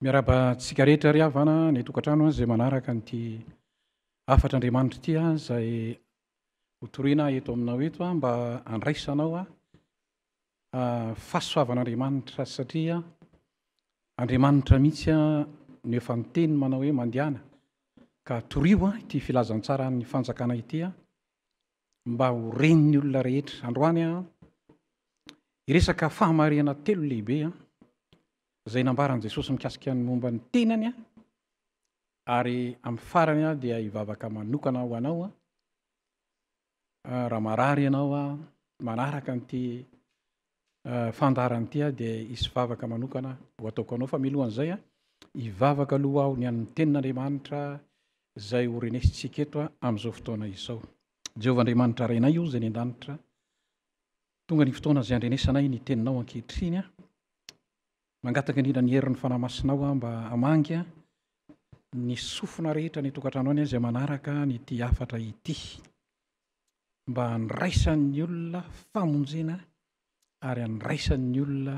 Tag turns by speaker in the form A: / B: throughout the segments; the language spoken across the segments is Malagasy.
A: Miarahaba antsika rehetra ry havana any an-tokantrano izay manaraka an'ity hafatr'Andriamanitra ity izay hotorina eto aminao eto mba handraisanao fahasoavan'Andriamanitra satria Andriamanitra mihitsy no efa niteny manao hoe mandehana ka torio ity filazantsaran'ny fanjakana ity mba ho ren'ny olona rehetra. Androany hiresaka fahamarihana telo lehibe izay nambaran'i Jesosy mikasika ny momba ny tenany ary amin'ny farany aho dia hivavaka manokana ho anao raha marary ianao manaraka an'ity fandaharana ity dia hisy vavaka manokana ho ataoko anao fa milohan'izay hivavaka aloha aho ny an'ny tenin'Andriamanitra izay ho renesintsika eto amin'izao fotoana izao. Jehovah Andriamanitra Rainay o izay any an-danitra, tonga ny fotoana izay andrenesanay ny teninao ankehitriny. Mangataka indrindra ny herin'ny Fanahy Masinao aho mba hamangy ny sofina rehetra any an-tokantrano any izay manaraka an'ity hafatra ity. Mba handraisan'ny olona famonjena ary handraisan'ny olona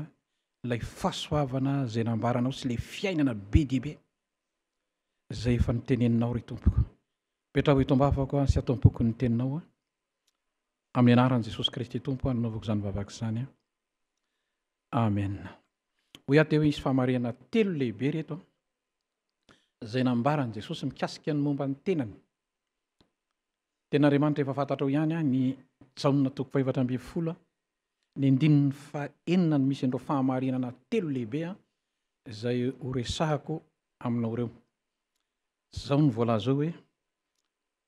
A: ilay fahasoavana izay nambaranao sy ilay fiainana be dia be izay efa noteneninao ry Tompoko. Petraho eto am-bavako sy ato am-poko ny teninao. Amin'ny anaran'i Jesosy Kristy Tompo no nanaovako izany vavaka izany. Amen. Hoy aho teo hoe hisy fahamarihana telo lehibe reto izay nambaran'i Jesosy mikasika ny momba ny tenany. Ten'Andriamanitra efa fantatrao ihany ny Jaona toko fahefatra ambin'ny folo ny andininy fahenina no misy an'ireo fahamarinana telo lehibe izay horesahako aminao ireo. Izao no voalaza ao hoe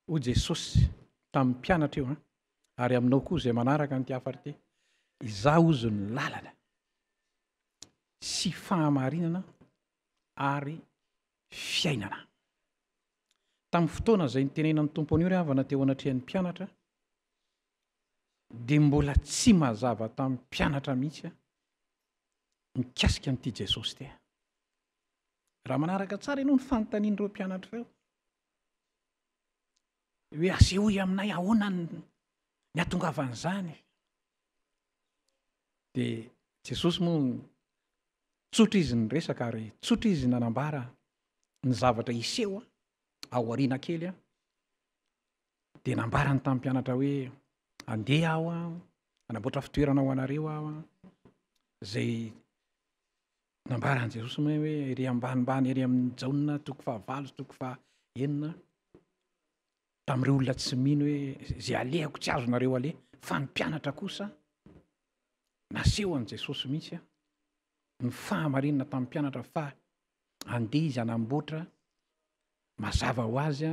A: Hoy Jesosy tamin'ny mpianatra io, ary aminao koa izay manaraka an'ity hafatra ity, Izaho hozy ny lalana sy fahamarinana ary fiainana. Tamin'ny fotoana izay nitenenan'ny Tompo an'io ry havana teo anatrehan'ny mpianatra, dia mbola tsy mazava tamin'ny mpianatra mihitsy mikasika an'ity Jesosy ity. Raha manaraka tsara ianao ny fanontanian'ireo mpianatra ireo, hoe asehoy aminay ahoana ny hatongavan'izany. Dia Jesosy moa tsotra izy niresaka ary tsotra izy nanambara ny zavatra hiseho ao aoriana kely. Dia nambarany tamin'ny mpianatra hoe andeha aho hanamboatra fitoerana ho anareo aho izay Nambaran'i Jesosy moa hoe ery ambanimbany ery amin'ny Jaona toko fahavalo sy toko fahenina tamin'ireo olona tsy mino hoe izay alehako tsy azonareo aleha fa ny mpianatra kosa naseho an'i Jesosy mihitsy ny fahamarinana tamin'ny mpianatra fa andeha izy hanamboatra mazava ho azy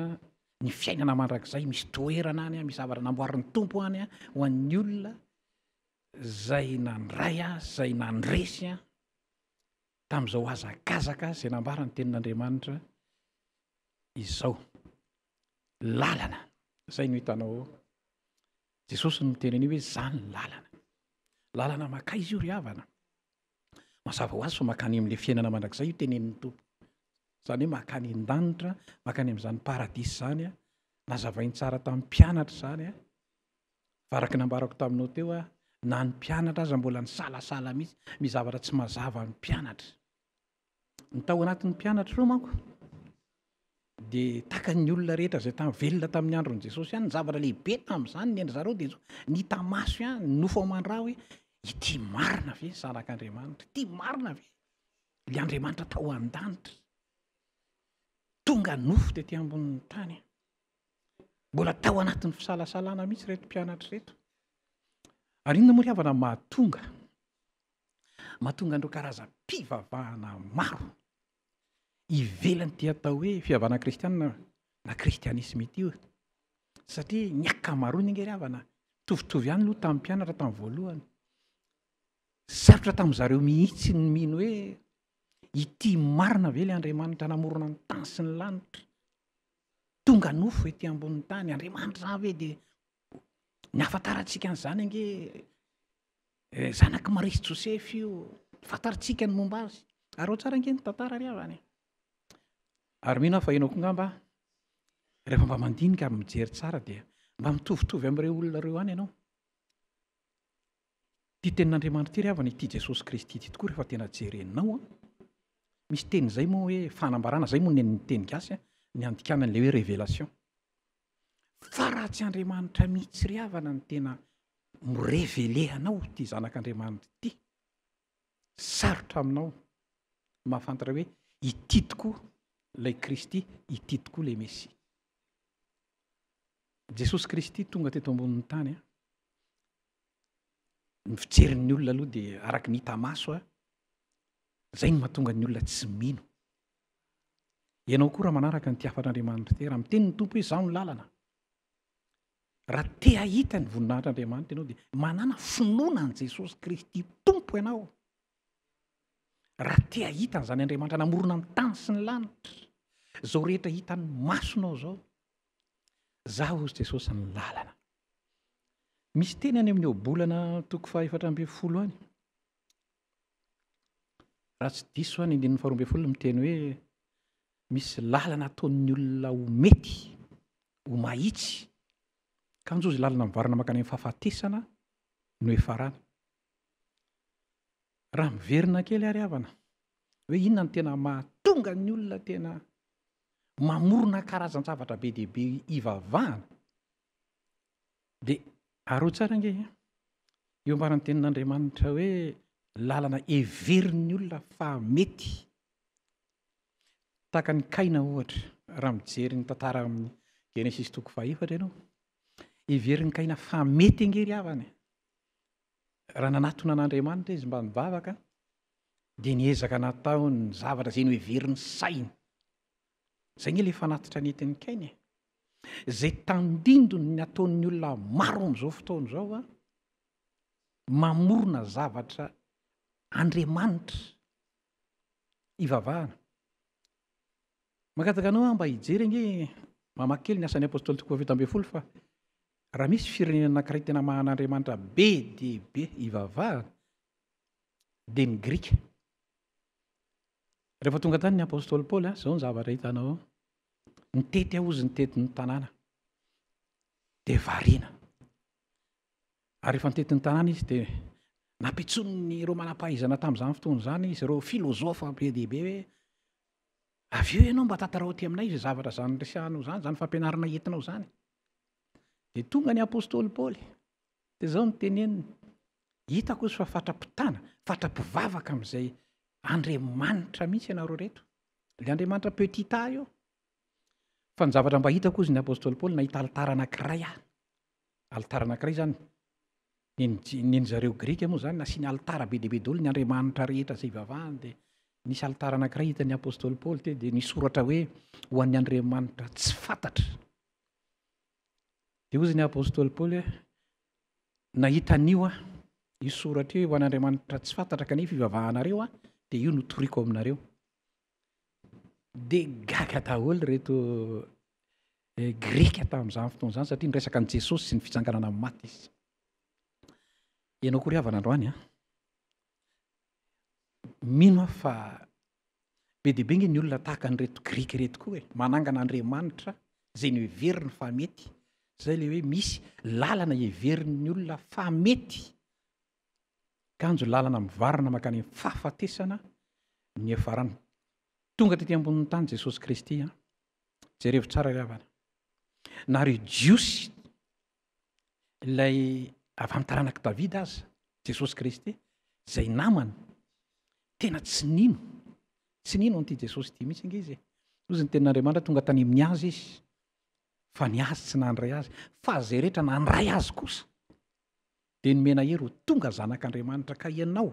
A: ny fiainana mandrakizay misy toerana any misy zavatra namboarin'ny Tompo any ho an'ny olona izay nandray ahy, izay nandresy ahy tamin'izao hazakazaka izay nambaran'ny tenin'Andriamanitra izao. Lalana, izay no hitanao ao. Jesosy no miteny an'io hoe izany ny lalana. Lalana makaiza io ry havana? Mazava ho azy fa makany amin'ilay fiainana mandrakizay io tenenin'ny Tompo. Izany hoe makany an-danitra, makany amin'izany paradisa izany. Nazavainy tsara tamin'ny mpianatra izany. Fa araka ny nambarako taminao teo aho, na ny mpianatra aza mbola nisalasala mihitsy, misy zavatra tsy mazava amin'ny mpianatra. Ny tao anatin'ny mpianatra ireo manko dia takan'ny olona rehetra izay tam velona tamin'ny andron'i Jesosy ihany ny zavatra lehibe tamin'izany ny an-dry zareo dia izao, ny hita maso ihany, ny nofo aman-dra hoe ity marina ve ny zanak'Andriamanitra, ity marina ve ilay Andriamanitra tao an-danitra tonga nofo tety ambonin'ny tany. Mbola tao anatin'ny fisalasalana mihitsy ireto mpianatra ireto. Ary inona moa ry havana mahatonga mahatonga an'ireo karazam-pivavahana maro ivelan'ity atao hoe fihavana kristianina na kristianisma ity io? Satria ny ankamaroany ange ry havana mitovitovy ihany aloha tamin'ny mpianatra tamin'ny voalohany. Sarotra tamin'ny zareo mihitsy ny mino hoe ity marina ve ilay Andriamanitra namorona ny tany sy ny lanitra? Tonga nofo ety ambonin'ny tany. Andriamanitra izany ve dia ny ahafantarantsika an'izany ange eh, zanak'i Maria sy Josefa io. Fantarintsika ny momba azy. Ary ao tsara ange ny tantara ry havana e. Ary mino aho fa ianao koa ngamba rehefa mba mandinika ary mijery tsara dia mba mitovitovy amin'ireo olona ireo ihany ianao. Ity tenin'Andriamanitra ity ry havana, ity Jesosy Kristy ity tokoa rehefa tena jerenao an. Misy teny izay moa hoe fanambarana, izay moa ny an'ny teny gasy ny andikana an'ilay hoe révélation. Fa raha tsy Andriamanitra mihitsy ry havana no tena mi-révéler anao ity zanak'Andriamanitra ity, sarotra aminao ny mahafantatra hoe ity tokoa ilay Kristy, ity tokoa ilay Mesia. Jesosy Kristy tonga teto ambonin'ny tany, ny fijerin'ny olona aloha dia araka ny hita maso, izay no mahatonga ny olona tsy mino. Ianao koa raha manaraka an'ity hafatr'Andriamanitra ity, raha miteny ny Tompo hoe izaho no lalana, raha te hahita ny voninahitr'Andriamanitra ianao dia manàna finoana an'i Jesosy Kristy Tompo ianao. Raha te hahita an'izany Andriamanitra namorona ny tany sy ny lanitra, izao rehetra hitan'ny masonao izao, Izaho hozy Jesosy ny lalana. Misy teny any amin'ny Ohabolana toko faha 14 any. Raha tsy diso aho ny andininy faharoa ambin'ny folo miteny hoe misy lalana ataon'ny olona ho mety, ho mahitsy, kanjo izy lalana mivarina mankany amin'ny fahafatesana no hiafarany. Raha miverina kely ary havana, hoe inona no tena mahatonga ny olona tena mamorona karazan-javatra be dia be hivavahana, Dia aroa tsara ange e! Io ambaran'ny tenin'Andriamanitra hoe lalana heverin'ny olona fa mety. Tahaka an'i Kaina ohatra, raha mijery ny tantara amin'ny Genesisy toko fahefatra ianao, heverin'i Kaina fa mety ange ry havana e! Raha nanatona an'Andriamanitra izy mba nivavaka, dia niezaka nataony ny zavatra izay noheverin'ny sainy. Izay ange ilay fanatitra nentin'i Kaina e! Izay tandindony ny ataon'ny olona maro amin'izao fotoana izao an, mamorona zavatra Andriamanitra ivavahana. Mangataka anao aho mba hijery ange, mamaky kely ny Asan'ny Apostoly toko faha 17 fa raha misy firenena anankiray tena manana Andriamanitra be dia be ivavahana dia ny Grika. Rehefa tonga tany ny apostoly Paoly, izao ny zavatra hitanao ao. Nitety aho ozy nitety ny tanàna. Dia variana. Ary rehefa nitety ny tanàna izy dia nampitsonin'ny ireo manam-pahaizana tamin'izany fotoana izany izy, ireo filozofa be dia be hoe avy eo ianao mba tantarao aty aminay izay zavatra izany resahanao izany, izany fampianarana entinao izany. Dia tonga ny apostoly Paoly. Dia izao no teneniny, Hitako ozy fa fatra-pitana, fatra-pivavaka amin'izay Andriamanitra mihitsy ianareo ireto. Ilay Andriamanitra petit a io. Fa ny zavatra mba hitako ozy ny apostoly Paoly, nahita alitara anankiray aho. Alitara anankiray izany, neny zareo grika moa izany, nasiany alitara be dia be daholo ny andriamanitra rehetra izay ivavahany, dia nisy alitara anankiray hitan'ny apostoly Paoly teo, dia nisoratra hoe ho an'ny andriamanitra tsy fantatra. Dia hozy ny apostoly Paoly hoe, nahita an'io aho, io soratra io ho an'Andriamanitra tsy fantatra kanefa ivavahanareo aho, dia io no toriko aminareo. Dia gaga daholo ireto eh, greka tamin'izany fotoana izany satria niresaka an'i Jesosy sy ny fitsanganana amin'ny maty izy. Ianao koa ry havana androany an. Mino aho fa be dia be nge ny olona tahaka an'ireto grika ireto koa e, manangana andriamanitra izay noheveriny fa mety. Izay ilay hoe misy lalana heverin'ny olona fa mety. Kanjo lalana mivarina mankany amin'ny fahafatesana ny hiafarany. Tonga tety ambonin'ny tany Jesosy Kristy an. Jerevo tsara ry havana. Na ireo Jiosy ilay avy amin'ny taranak'i Davida aza, Jesosy Kristy, izay namany, tena tsy nino, tsy nino an'ity Jesosy ity mihitsy ange izy e. Hozy ny tenin'Andriamanitra, tonga tany amin'ny azy izy, fa ny azy tsy nandray azy, fa izay rehetra nandray azy kosa, dia nomena hery ho tonga zanak'Andriamanitra. Ka ianao,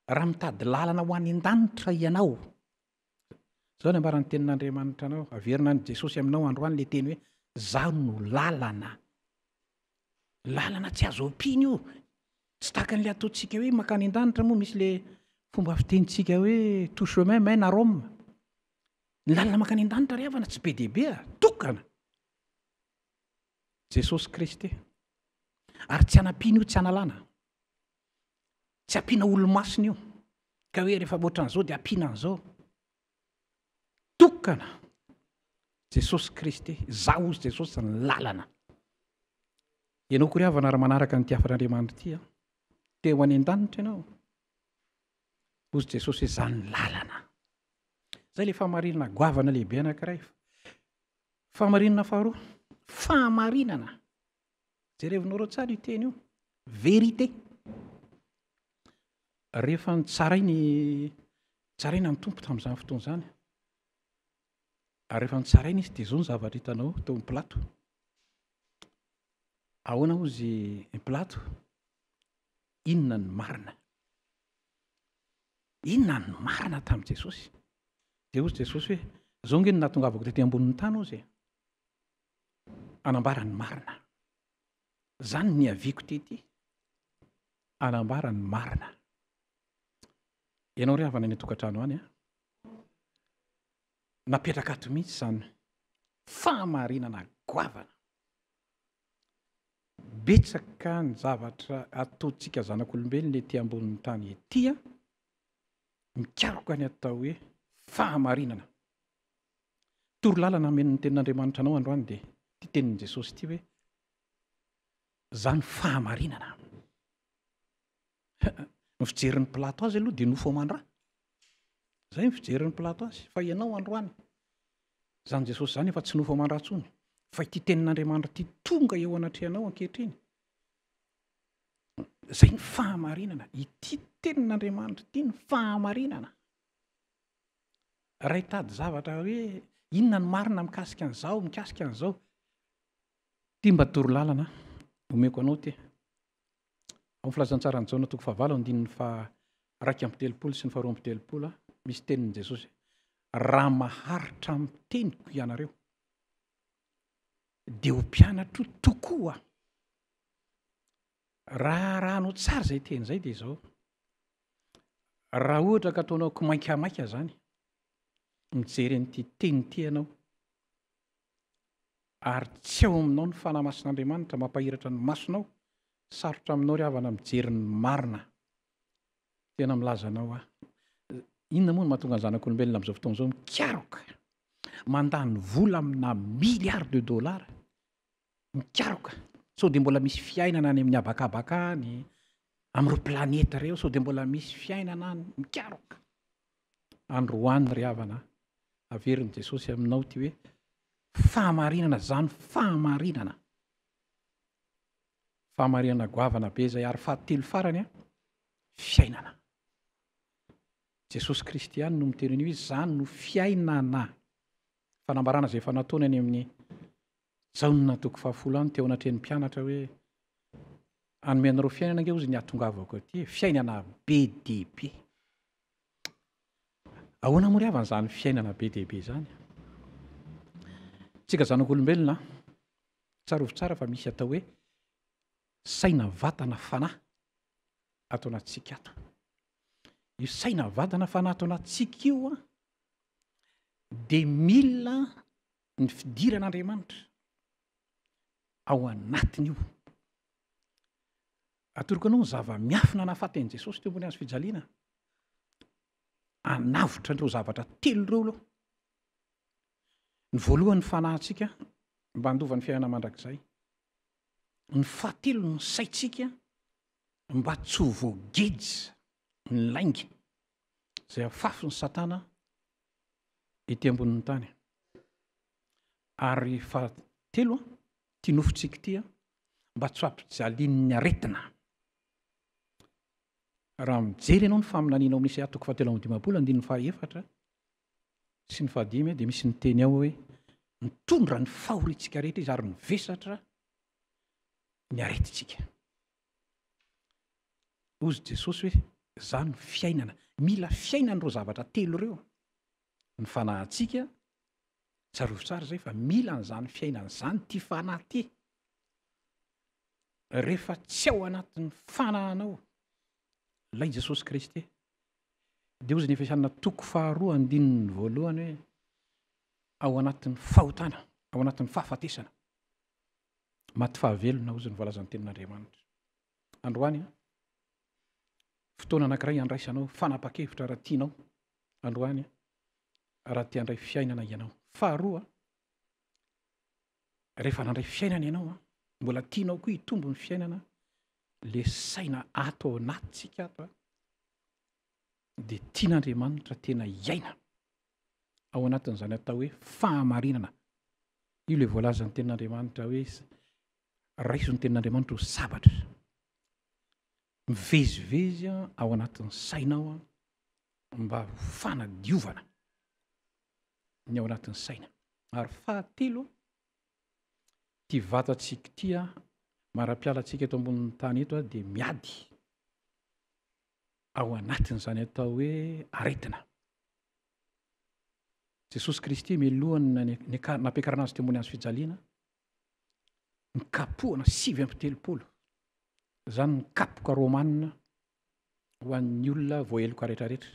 A: raha mitady lalana ho any an-danitra ianao, Izao ny ambaran'ny tenin'Andriamanitra anao, averina an'i Jesosy aminao androany ilay teny hoe Izaho no lalana. Lalana tsy azo ampiana io. Tsy tahaka an'ilay ataontsika hoe mankany an-danitra moa misy ilay fomba fitenintsika hoe tout chemin mène à Rome. Ny lalana mankany an-danitra ry havana tsy be dia be a, tokana. Jesosy Kristy. Ary tsy anampiana io, tsy analana. Tsy ampiana olo-masina io. Ka hoe rehefa ohatran'izao dia ampiana an'izao. Tokana. Jesosy Kristy. Izaho hozy Jesosy ny lalana. Ianao koa ry havana raha manaraka an'ity hafatr'Andriamanitra ity an. Te ho any an-danitra ianao. Hozy Jesosy hoe izaho ny lalana. Izay ilay fahamarinana goavana lehibe anankiray. Fahamarinana faharoa, fahamarinana. Jerevinareo tsara io teny io. Vérité. Rehefa nitsarainy tsaraina ny Tompo tamin'izany fotoana izany. Ary rehefa nitsaraina izy dia izao ny zavatra hitanao teo amin'ny Pilato. Ahoana hozy i Pilato? Inona ny marina? Inona ny marina tamin'i Jesosy? Dia hozy Jesosy hoe, izao nge no nahatongavako tety ambonin'ny tany hozy e. Hanambara ny marina. Izany no niaviako tety, hanambara ny marina. Ianao ry havana any an-tokantrano any, napetraka ato mihitsy izany fahamarinana goavana. Betsaka ny zavatra ataontsika zanak'olombelona ety ambonin'ny tany ety, mikaroka ny atao hoe fahamarinana. Toro lalana amen'ny tenin'Andriamanitra anao androany dia ity tenin'i Jesosy ity hoe zany fahamarinana. Ny fijerin'i Pilato azy aloha dia nofo aman-dra. Zay ny fijerin'i Pilato azy. Fa ianao androany, zany Jesosy zany efa tsy nofo aman-dra intsony. Fa ity tenin'Andriamanitra ity tonga eo anatrehanao ankehitriny. Zay ny fahamarinana. Ity tenin'Andriamanitra ity ny fahamarinana. Raha hitady zavatra hoe inona ny marina mikasika an'izao, mikasika an'izao. Ity mba torolalana omeko anao ity. Ao amin'ny Filazantsaran'i Jaona toko fahavalo andininy faha-31 sy ny faha-32 misy tenin'i Jesosy hoe, Raha maharitra amin'ny teniko ianareo, dia ho mpianatro tokoa. Raha arahanao tsara izay teny izay dia izao, raha ohatra ka ataonao kimaikamaika izany, mijery an'ity teny ity ianao, ary tsy ao aminao ny Fanahy Masin'Andriamanitra mampahiratra ny masonao, sarotra aminao ry havana mijery ny marina. Tena milaza anao aho. Inona moa no mahatonga ny zanak'olombelona amin'izao fotoana izao mikaroka, mandany vola amina milliards de dollars, mikaroka, sao dia mbola misy fiainana any amin'ny habakabaka any, amin'ireo planeta ireo, sao dia mbola misy fiainana any, mikaroka. Androany ry havana, averin'i Jesosy aminao ity hoe fahamarinana izany fahamarinana. Fahamarinana goavana be izay ary fahatelo farany fiainana. Jesosy Kristy ihany no miteny an'io izy, izany no fiainana. Fanambarana izay efa nataony any amin'ny Jaona toko fahafolo any teo anatrehan'ny mpianatra hoe hanome anareo fiainana ange hozy ny hahatongavako aty e, fiainana be dia be. Ahoana moa ry havana izany fiainana be dia be izany? Tsika zanak'olombelona, tsarovy tsara fa misy atao hoe saina vatana fanahy ato anatintsika ato. Io saina vatana fanahy ato anatintsika io dia mila ny fidiran'Andriamanitra ao anatin'io. Atoroko anao ny zava-miafina nahafaty an'i Jesosy teo ambony hazo fijaliana. Hanavotra an'ireo zavatra telo ireo aloha. Ny voalohany ny fanahintsika mba handova ny fiainana mandrakizay. Ny fahatelo ny saintsika mba tsy ho voageja ny lainga izay afafin'i Satana ety ambonin'ny tany. Ary fahatelo, ity nofontsika ity mba tsy ho ampijalian'ny aretina. Raha mijery ianao ny faminaniana ao amin'ny Isaia toko fahatelo amby dimampolo andininy fahaefatra sy ny fahadimy dia misy ny teny ao hoe nitondra ny fahoriantsika rehetra izy ary nivesatra ny aretintsika. Hozy Jesosy hoe za no fiainana. Mila fiainana ireo zavatra telo ireo. Ny fanahintsika, tsarovy tsara izay fa mila an'izany fiainana izany ity fanahy ity. Rehefa tsy ao anatin'ny fanahinao ilay Jesosy Kristy, dia hozy ny Efesiana toko faharoa andininy voalohany hoe ao anatin'ny fahotana, ao anatin'ny fahafatesana. Maty fahavelona hozy ny voalazan'ny tenin'Andriamanitra. Androany, fotoana anankiray handraisanao fanapa-kevitra raha tianao androany, raha te handray fiainana ianao. Faharoa, rehefa nandray fiainana ianao, mbola tianao koa hitombo ny fiainana, le saina ato ao anatintsika ato, dia tian'Andriamanitra tena hiaina. ao anatin'izany atao hoe fahamarinana. Io ilay voalazan'ny tenin'Andriamanitra hoe raiso ny tenin'Andriamanitra ho sabatra. Mivezivezy ao anatin'ny sainao mba ho fanadiovana ny ao anatin'ny saina. Ary fahatelo, ity vatantsika ity mara-piala antsika eto ambonin'ny tany eto dia miady ao anatin'izany atao hoe aretina. Jesosy Kristy mialohan'ny nampiakarana azy teo ambony hazo fijaliana, nikapohana 39, izany ny kapoka romana ho an'ny olona voaheloka rehetrarehetra.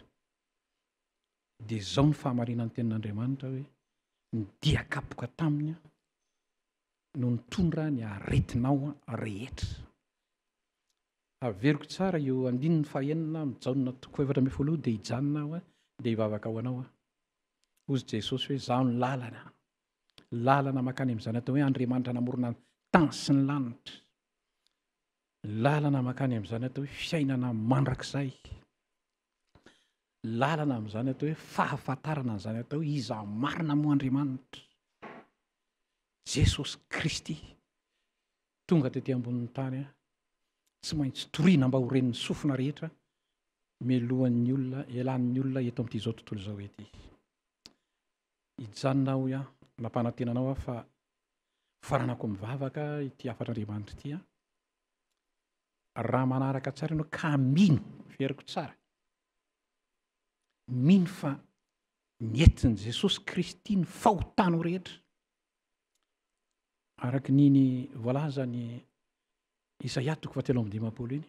A: Dia izao ny fahamarinan'ny tenin'Andriamanitra hoe ny dia kapoka taminy no nitondra ny aretinao rehetra. Averiko tsara io andininy fahenina amin'ny Jaona toko faha-14 io dia hijanona aho dia hivavaka ho anao aho. Hozy Jesosy hoe izaho no lalana. Lalana mankany amin'izany atao hoe Andriamanitra namorona ny tany sy ny lanitra. Lalana mankany amin'izany atao hoe fiainana mandrakizay. Lalana amin'izany atao hoe fahafantarana an'izany atao hoe iza marina moa Andriamanitra. Jesosy Kristy tonga tety ambonin'ny tany tsy maintsy toriana mba ho ren'ny sofina rehetra mialohan'ny olona elan'ny olona eto amin'ity izao tontolo izao ety. Hijanona aho aho, nampanantena anao aho fa faranako mivavaka ity hafatr'Andriamanitra ity aho. Raha manaraka tsara ianao ka mino, averiko tsara, mino fa nentin'i Jesosy Kristy ny fahotanao rehetra, araka ny iny voalazan'i Isaia toko fahatelo amby dimampolo iny,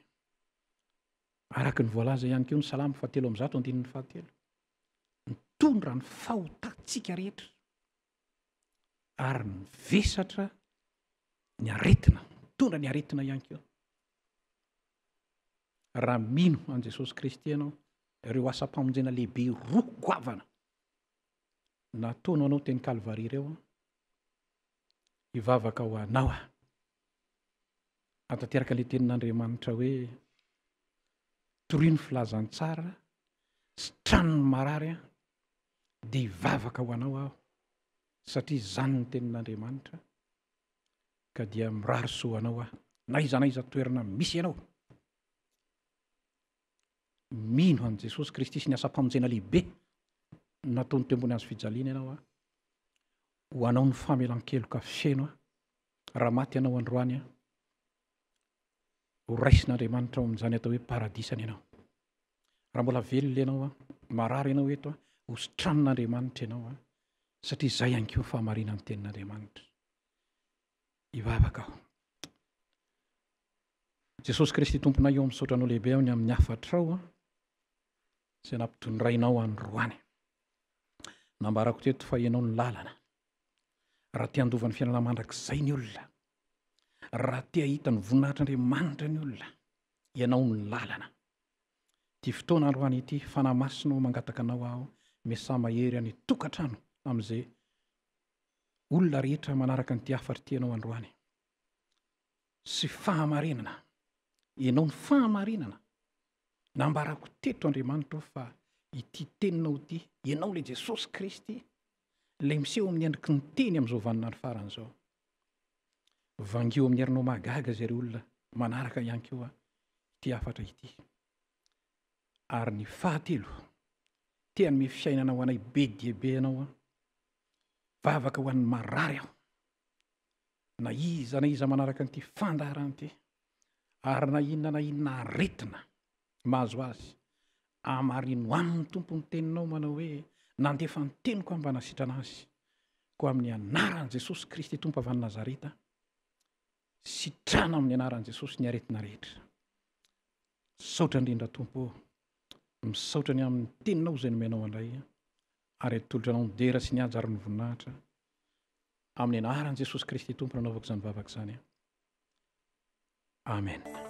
A: araka ny voalaza ihany koa ny Salamo fahatelo amby zato andininy fahatelo, nitondra ny fahotantsika rehetra ary nivesatra ny aretina, nitondra ny aretina ihany koa. Raha mino an'i Jesosy Kristy ianao, ireo asam-pamonjena lehibe roa goavana nataonao anao teny Kalvary ireo, hivavaka ho anao aho. Hahatanteraka ilay tenin'Andriamanitra hoe torio ny filazantsara sy tranon'ny marary aho, dia hivavaka ho anao aho satria izany ny tenin'Andriamanitra ka dia mirary soa anao aho na aiza na aiza toerana misy ianao. Mino an'i Jesosy Kristy sy ny asam-pamonjena lehibe nataony teo ambony hazo fijaliana ianao aho. Ho anao ny famelan-keloka feno aho. Raha maty ianao androany aho, ho raisin'Andriamanitra ao amin'izany atao hoe paradisany ianao. Raha mbola velona ianao, marary ianao eto, ho sitranin'Andriamanitra ianao, satria izay ihany koa ny fahamarinan'ny tenin'Andriamanitra. Hivavaka aho. Jesosy Kristy Tomponay ô, misaotra Anao lehibe aho ny amin'ny hafatrao izay nampitondrainao androany. Nambarako teto fa Ianao no lalana. Raha te handova ny fiainana mandrakizay ny olona, raha te hahita ny voninahitr'Andriamanitra ny olona, Ianao no lalana. Ity fotoana androany ity, Fanahy Masina ô, mangataka Anao aho, miasà mahery any tokantrano amin'izay olona rehetra manaraka an'ity hafatra ity Ianao androany. Sy fahamarinana. Ianao ny fahamarinana. Nambarako teto Andriamanitra ô fa ity teninao ity, Ianao ilay Jesosy Kristy, ilay miseho amin'ny endriky ny teny amin'izao vaninandro farany izao. Vangio amin'ny herinao mahagaga izay ireo olona manaraka ihany koa ity hafatra ity. Ary ny fahatelo, te hanome fiainana ho anay be dia be ianao an. Vavaka ho an'ny marary aho. Na iza na iza manaraka an'ity fandaharana ity, ary na inona na inona aretina mahazo azy, amarino aminy Tompo ny teninao manao hoe, nandefa ny teniko aho mba hanasitrana azy. Koa amin'ny anaran'i Jesosy Kristy Tompo avy any Nazareta, sitrana amin'ny anaran'i Jesosy ny aretina rehetra. Misaotra indrindra Tompo ô. Misaotra ny amin'ny teninao izay nomenao anay ary atolotra anao ny dera sy ny haja ary ny voninahitra. Amin'ny anaran'i Jesosy Kristy Tompo nanaovako izany vavaka izany. Amen.